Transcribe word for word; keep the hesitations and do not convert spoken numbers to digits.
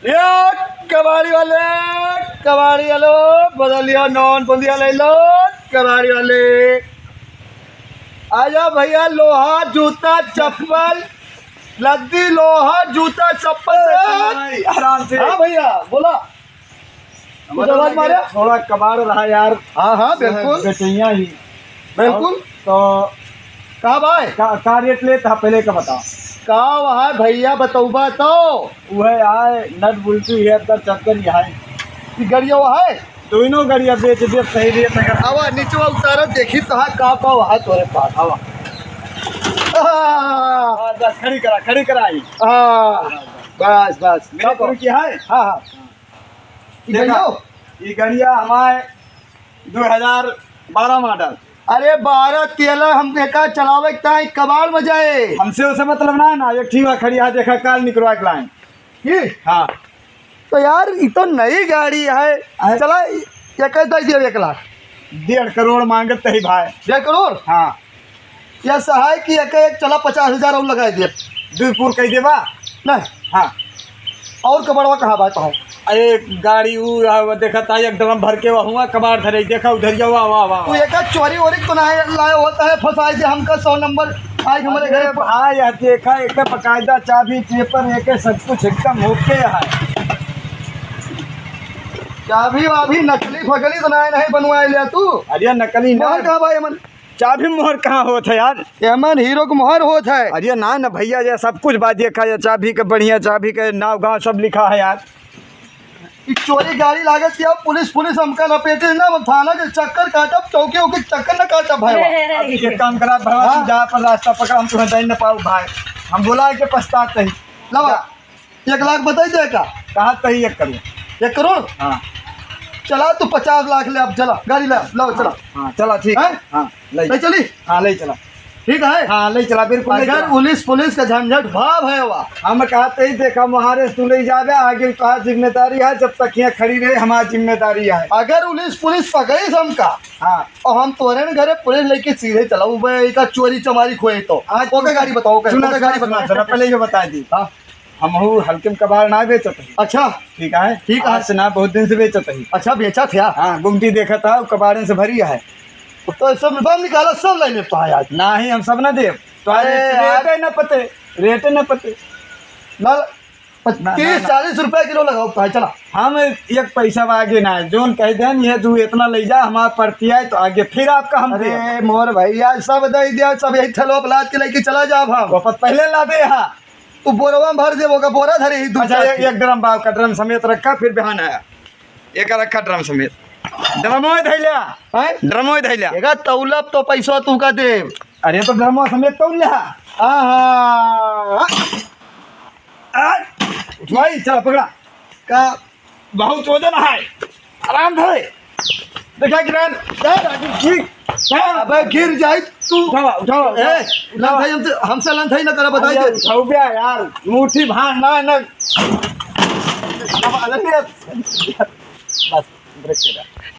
ये कबाड़ी वाले, कबाड़ी वालो, बदलिया नॉन बंदिया ले लो, कबाड़ी वाले। आजा भैया, लोहा, जूता, चप्पल, लद्दी, लोहा, जूता, चप्पल से। ए, भाई, आराम से। हाँ भैया, बोला। कुछ मतलब आवाज मारे? थोड़ा कबाड़ रहा यार। हाँ, हाँ, बिल्कुल। बेचैया ही। बिल्कुल। और तो का भाई? का, का रेट लेत हा, पहले का बताओ। का वहाँ भैया बतौबा तो? उहे आए, नट बुल्टी है, अंदर चक्कर ही है। ई गड़िया वहाँ है? दोनों गड़िया बेच दे, सही रेट है। आवा, नीचे उतारो, देखी कहाँ का, का वहाँ तोरे पास। आवा। हाँ। हाँ, बस खड़ी करा, खड़ी करा ही। हाँ, बस, बस। मेरे गुरु की है? हाँ, हाँ। ई देखा, गड़िया? ई गड़िया हमारे दो हज़ार बारह मॉडल। अरे बारह तेरह हम देखा चलावे के ताई कबाड़ में जाए। हमसे उसे मतलब ना है ना, एक ठीक खड़ी है, देखा काल निकलवा के लाए। की? हाँ। तो यार, ई तो नई गाड़ी है। अरे। चला, एक दे दियो एक लाख। डेढ़ करोड़ मांगत ही भाई। डेढ़ करोड़? हाँ। या सहाय की एक, एक चला पचास हजार और लगाए दे। दुई पूर कह देबा? नहीं। हाँ। और कबाड़वा कहाँ बा, कहाँ? अरे गाड़ी ऊ, आ, देखा ता एक ड्रम भर के वहुआ कबाड़ धरे, देखा उधर जा, वाह, वाह, वाह, तू वाह। एक चोरी वोरी तो ना लाए होता है, फंसाए दे हमका सौ नंबर। आज हमारे अरे घर पर भाई, यह देखा, एक बकायदा चाबी, पेपर, एक सब कुछ एकदम ओके है। चाबी वाबी नकली फकली तो ना, नहीं बनवाए लिया तू? अरे नकली ना। मोहर कहाँ भाई मन? चाबी मोहर कहाँ होत है यार? एमन हीरो के मोहर होत है। अरे ना ना भैया, ये सब कुछ बात देखा, ये चाबी के बढ़िया, चाबी के नाव गाँव सब लिखा है यार। ई चोरी गाड़ी लागत कि अब पुलिस, पुलिस हमका लपेटे ना, हम थाना के चक्कर काटब, चौकी उकी चक्कर न काटब भाई। अब एक काम करा भाई, हाँ? जा पर रास्ता पकड़, हम तुम्हें दे न पाऊ भाई। हम बोला है कि पछतात नहीं। लावा। जा। एक लाख बताई दे का? कहा तही एक करोड़। एक करोड़? हाँ। चला तू पचास लाख ले, अब चला, गाड़ी ले, लाओ, चला। हाँ, चला, ठीक है। हैं? हाँ, ले। ले चली? हाँ, ले चला। ठीक है? हाँ, ले चला, बिल्कुल ले अगर चला। पुलिस, पुलिस का झंझट भाव है वा। हम कहा तही देखा, मुहारे से तू ले जावे, आगे तोहार जिम्मेदारी है, जब तक यहाँ खड़ी रहे, हमारी जिम्मेदारी है। अगर पुलिस, पुलिस पकड़ी हमका, हाँ। और हम तोरे न घरे पुलिस लेके सीधे चला, वो बे, एका चोरी चमारी खोए तो। आज ओके, गाड़ी बताओ, ओके, सुना, ओके, गाड़ी सुना, बताओ। सुना, पहले ये बता दी। हाँ। हमहू हल्के में कबाड़ ना बेचत ही। अच्छा। ठीक है? ठीक है। आज से ना, बहुत दिन से बेचत ही। अच्छा, बेचत है? हाँ, गुमटी देखत हा, कबाड़े से भरी है। तो सब, सब निकाला, सब ले ले तो है आज। नाही, हम सब ना देब। तो आज अरे यार। रेटे ना पते, रेटे ना पते। ना, ना, ना, तीस, ना। चालीस रुपया किलो लगाओ तो है, चला। हम एक पैसा आगे ना है, जोन कह देन, ये तू इतना ले जा, हमार पड़ती है तो आगे फिर आपका हम देब। अरे मोर भाई, आज सब दे दिया, सब यही थैलो पे लाद के लेके चला जाब हम। वापस पहले ला दे, हाँ। तू बोरवा में भर देबो का, बोरा धरे ही दू अच्छा, चार एक, किलो। एक ड्रम बाव का, ड्रम समेत रखा, फिर बिहान आया। एक रखा ड्रम समेत। ड्रमो ही धैल्या। हैं? ड्रमो ही धैल्या। एका तौलब तो पैसवा तू का देब। अरे तो ड्रमो समेत तौल ल्या। आहा। आ, उठवाई, चला पकड़ा। का? बहुत वजन है। आराम धरे। देखा किरण, यार, आगे ठीक। हाँ। अबे गिर जाई तू। उठावा, उठावा, ए, उठावा। लंथाई हमसे, हमसे लंथाई ना करा, बताई अरे दे। उठाऊ बे यार, मुट्ठी भार ना, ना। अब अलग है। बस, ब्रेक कर।